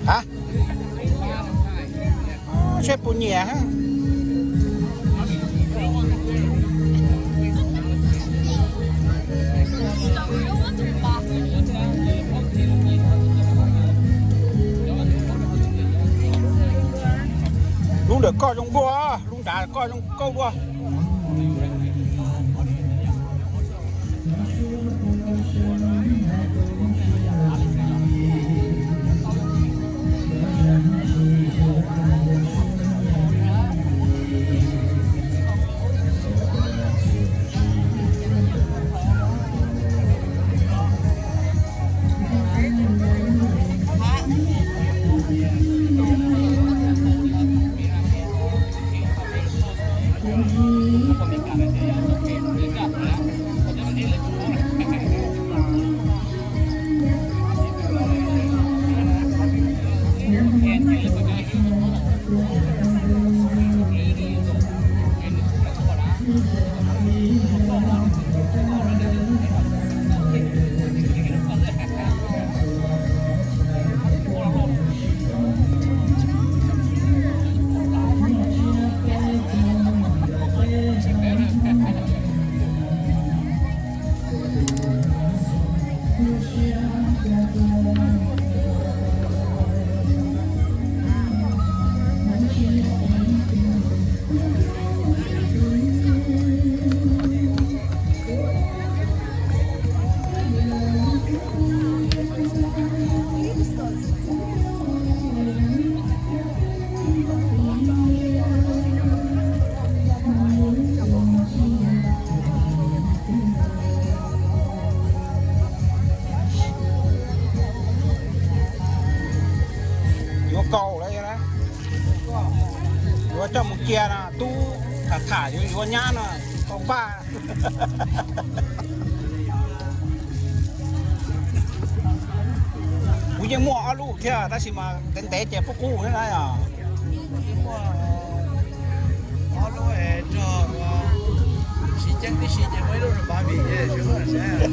Hab, seb puas nyiam. Lub ntawm koj zoo dua, lub nrad koj zoo nkauj dua. Yuav kaus lawm, yuav coj mus cia no, tub tham tham yuav yuav nyab no, tau npaj. Kuv yeej muaj ob lub thiab tab sis mas ntev ntev ces pub qub thiab na yom. Ob lub es rog siv ceeb tib si ces muaj ib lub rau Pav Vim es sib hlub saib.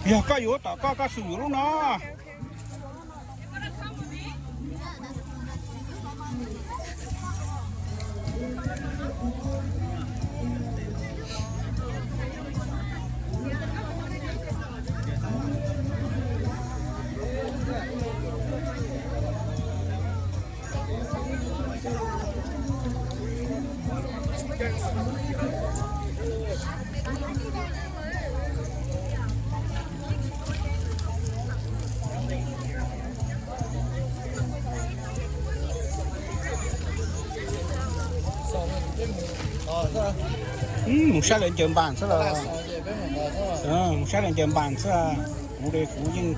Yog koj yuav tom koj, koj xum yuav lub no. Mus saib lawv ncaws npas xwb las. Mus saib lawv ncaws npas xwb. Kuv, kuv yeej,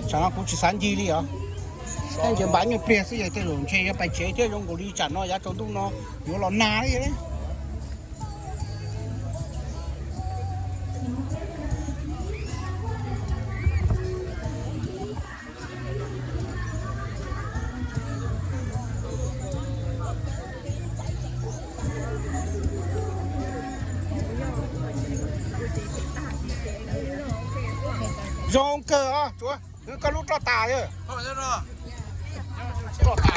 tsam no kuv tsis xav ncig li os. Saib ncaws npas nyuag pliag xwb ces tej zaum ntshe yuav pais tsev thiab, zoo nkaus li tsam no yav tsaus ntuj no yuav los nag li. Zoo kawg os, tsuav koj lub roj tas, roj